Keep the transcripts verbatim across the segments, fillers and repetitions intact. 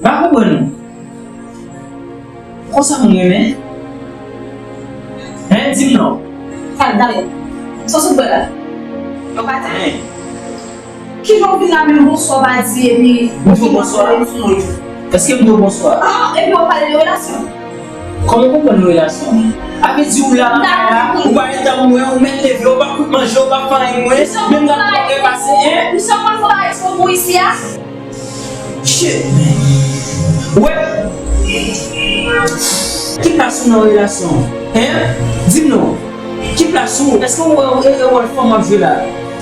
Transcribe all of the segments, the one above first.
Pa konprann ou. Konsa moun renmen? Hein, di m non. Sa, dale. Sa w sot bwè la? Yon pati. Hein. Kijan w vin la menm bonswa w pa di epi ou fin ap pale m sou moun? Èske m di w bonswa? Ah, epi w ap pale de relasyon. Kòman w konprann relasyon? A vle di ou la nan kay la, ou pa gentan wè, ou mèt leve, ou pa kout manje, ou pa fè anyen mwen, menm gade w ap repase, hein? Misye ap fè bagay sou ou isi a? Shit, man. Wè. Ki plas ou nan relasyon? Hein? Di m non. Ki plas ou? Èske ou wè, e, e wòl fanm w ap jwe la?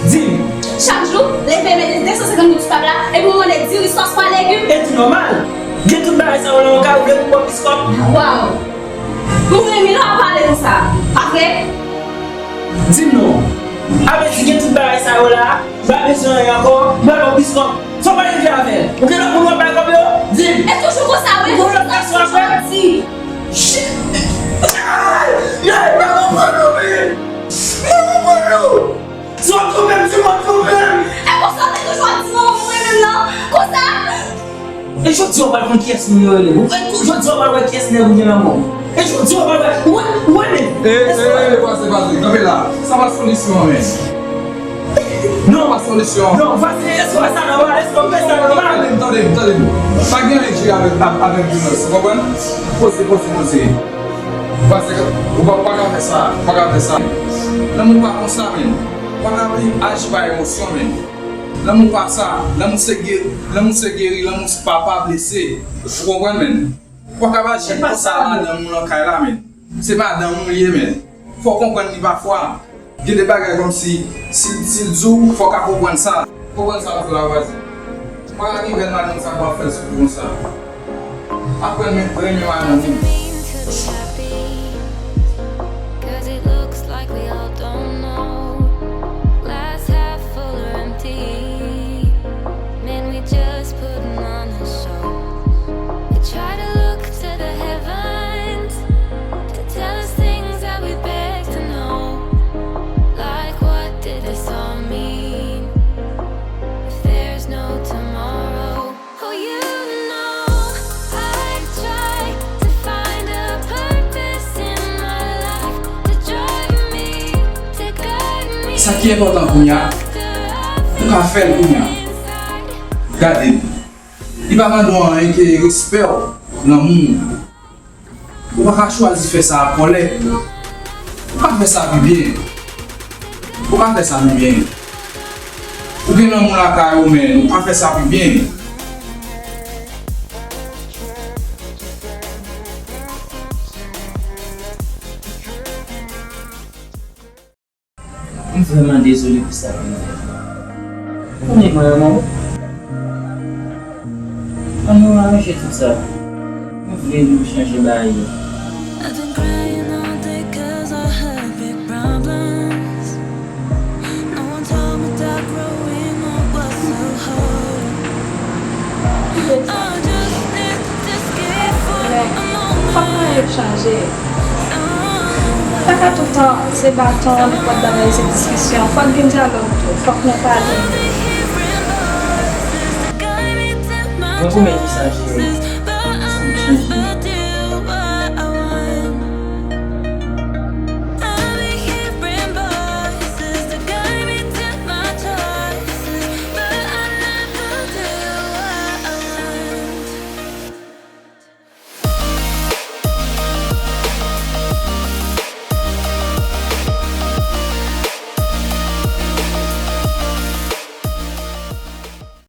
Di m. Chak jou, leve mete de san senkant goud sou tab la, epi w mande diri, sòs, pwa, legim. E tou nòmal. Gen tout bagay sa yo nan yon kay, ou vle pou w pran plis kòb? Waw. Moun renmen lè w ap pale konsa, pa vre? Di m non. A vle di gen tout bagay sa yo la, m pa bezwen anyen ankò, m pral ba w plis kòb. Sa w pral regle avè l? Ou gen lòt moun w ap bay kòb yo? Di m. E toujou konsa, wi. Ou gen lòt gason apre? Shit! Ay! Ay! M pa konprann ou, men! M pa konprann ou! Si w ap twonpe m, di m w ap twonpe m! E konsa w te toujou ap di manman m ou renmen m nan? Konsa? E jodi a w pral konn kiyès moun yo rele. Ou, e jodi a w pral wè kiyès nèg ou gen nan men w. E jodi a w pral wè. Ou wè, ou wè men. E, e, e, pase, pase. Kanpe la. Sa pa solisyon an, men. Non. Sa pa solisyon an. Non, pase, èske w wè sa nòmal? Èske w wè sa nòmal? Tande m, tande m, tande m. Pa gen anyen jwe avèk, avèk vyolans. Ou konprann? Poze, poze, poze. Pase, ou pa, pa ka fè sa. Pa ka fè sa. Lanmou pa konsa, men. Pa ka vin aji pa emosyon, men. Lanmou pa sa. Lanmou se geri, lanmou se geri, lanmou se pa, pa blese. Ou konprann, men? Ou pa ka aji konsa a madanm ou nan kay la, men. Se madanm ou li ye, men. Fò w konprann li pafwa. Gen de bagay kòmsi, si, si l di w, fò w ka konprann sa. Konprann sa m di w la, vwazen. Ou pa ka gen grenn madanm sa pou ap fè l soufri konsa. Aprann renmen madanm ou. Didn't mean to be happy, 'cause it looks like we all don't know. Glass half full or empty, man, we just putting on a show. We try to look to the heavens to tell us things that we beg to know. Like, what did this all mean if there's no tomorrow? Oh, you know, I try to find a purpose in my life to drive me, to guide me. Sa ki enpòtan kounye a, ou ka fè l kounye a. Gade, li pa mande w anyen ke respè w, lanmou w. Ou pa ka chwazi fè sa ak kòlè. Ou ka fè sa pi byen. Ou ka fè sa pi byen. Ou gen lanmou lakay ou, men ou ka fè sa pi byen. M vrèman dezole pou sa ke m fè. Ou konnen mwen renmen w. Ann nou aranje tout sa. M vle nou chanje bagay yo. I've been crying all day 'cause I had big problems. No one told me that growing up was so hard. I just need to escape for a moment. Fòk mwen yo chanje. Pa ka tout tan se baton, nenpòt bagay se diskisyon. Fòk gen dyalòg tou, fòk nou pale. Mwen pwomèt ou sa, cheri.